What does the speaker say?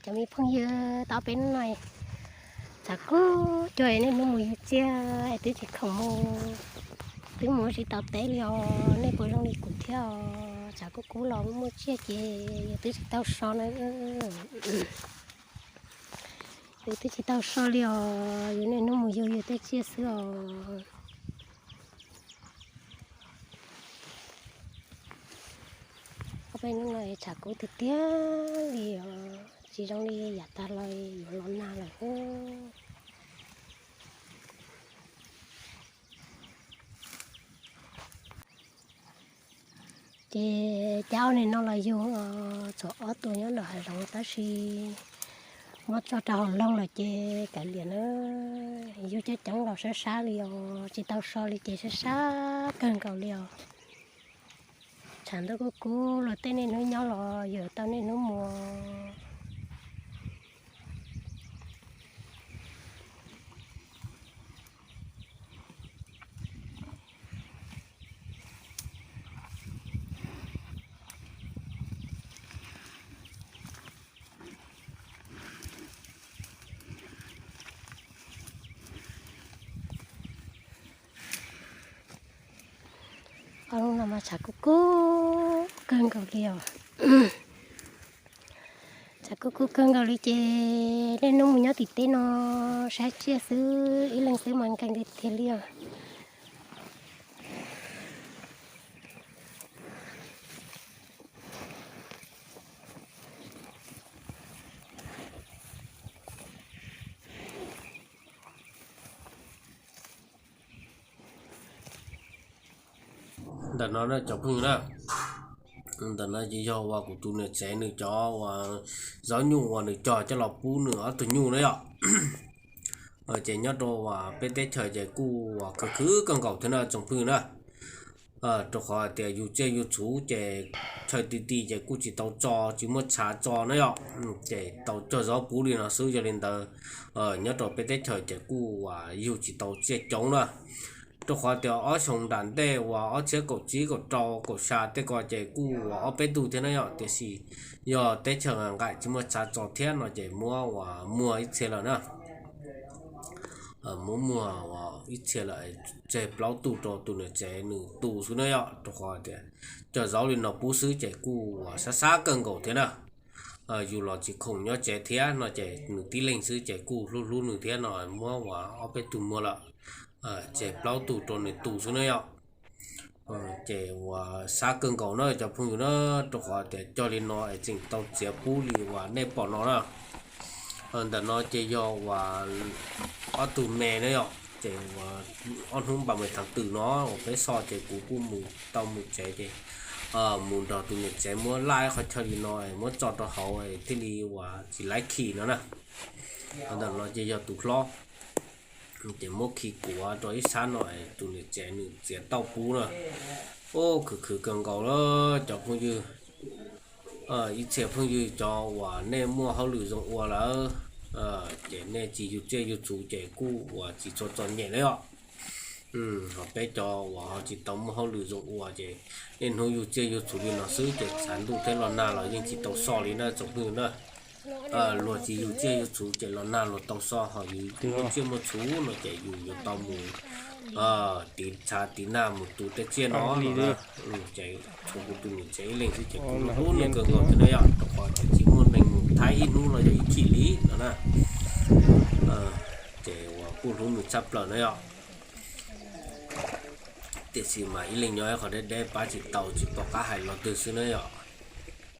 Cov me phooj ywg, tau peb hnub no tshav kub cuag, niaj hnub mus yug tsiaj twb tsis khoom mus, twb mus tsis tau teb li os. Nej puas zoo li kuv thiab os? Tshav kub kub los muaj tsiaj ces yus twb tsis tau so na. Yus twb tsis tau so li os, yus niaj hnub mus yug yus tej tsiaj xwb os. Ob peb hnub no tshav kub tiag tiag li os, tsis zoo li yav tag los yuav los nag lawm. Ces cab ob niag no los yug, txog ob tug nyob nram hav zoov tab sis muab tso rau hauv loog lawm ces kav liam na. Yug coob coob los sab sab li os, tsis tau so li ces sab sab kawg nkaus li os. Tshav ntuj kub kub, luag tej niaj hnub nyob los yus tau niaj hnub mus. Ob hnub no mas tshav kub kub kawg nkaus li os. Tshav kub kub kawg nkaus li ces niaj hnub mus nyob tim teb no saib tsiaj xwb, ib leeg xwb mas nkees tiag tiag li os. Ntawm no na cov phooj ywg na, ntawm no ces yog uas kuv tus niam tsev nws cov uas zaub nyuj uas nws cog coj los pub nws ob tug nyuj na yom. Ces nyob rau uas peb teb chaws ces kuj uas khwv khwv kawg nkaus thiab na tsoom phooj ywg na. Rau qhov tias yug tsiaj yug txhuv ces chaw ti ti ces kuj tsis tau tso, tsis muaj tshav tso na yom. Ces tau cog zaub pub li no xwb, yog li ntawd nyob rau peb teb chaws ces kuj uas yug tsis tau tsiaj coob na. Rau qhov tias ob xyoo nram ntej uas ob txhiab kaum tsib kaum rau kaum xya tej ko ces kuj uas ob peb tug thiab na yom, tiam sis yog teb chaws nqaim tsis muaj tshav tso thiab no ces muab uas muag ib txhia lawm na. Muab muag uas ib txhia lawm, tseg plaub tug rau tus niam tsev nws tu xwb na yom, rau qhov tias cog zaub li no pub xwb ces kuj uas sab sab kawg nkaus thiab na. Yus los tsis khoom nyob tsev thiab no ces nws tib leeg xwb ces kuj hlub hlub nws thiab no muab uas ob peb tug muag lawm, tseg plaub tug rau nws tu xwb na yom. Ces uas sab kawg nkaus na cov phooj ywg na, rau qhov tias cog li no es tseem tau txiav pub li uas nej pom no na. Ntawm no ces yog uas ob tug me na yom, ces uas ob hnub npas mes thav twm no uas peb so ces kuv kuj mus tau mus tsev ces mus nrog tus niam tsev muab laj ib qhov chaw li no muab tso rau hauv thiaj li uas tsis laib khi no na. Ntawm no ces yog tus hlob, ces muab khi kuav rau ib sab no, tus niam tsev nws txiav tauj pub na. Ub, khwv khwv kawg nkaus lawm cov phooj ywg. Ib txhia phooj ywg cov uas nej muaj hauj lwm zoo ua lawm, ces nej tsis yug tsiaj yug txhuv ces kuj uas tsis txhob txom nyem na yom. Ho peb cov uas ho tsis tau muaj hauj lwm zoo ua ces niaj hnub yug tsiaj yug txhuv li no xwb ces tshav ntuj thiab los nag los yeej tsis tau so li na tsoom phooj ywg na. Luag tsis yug tsiaj yug txhuv ces los nag luag tau so, ho yus muaj tsiaj muaj txhuv no ces yus yuav tau mus tiv tshav tiv nag mus tu tej tsiaj no no. Ces tshuav kuv tus niam tsev ib leeg xwb ces kuv hlub nws kawg nkaus thiab na yom, rau qhov ces tsis muaj neeg mus thaij ib hnub los yog ib chim li no na. Ces uas kuj hlub nws tshaj plaws na yom. Tiam sis mas ib leeg nyob ib qho deb deb pab tsis tau, tsis pom qab hais lo twg xwb na yom.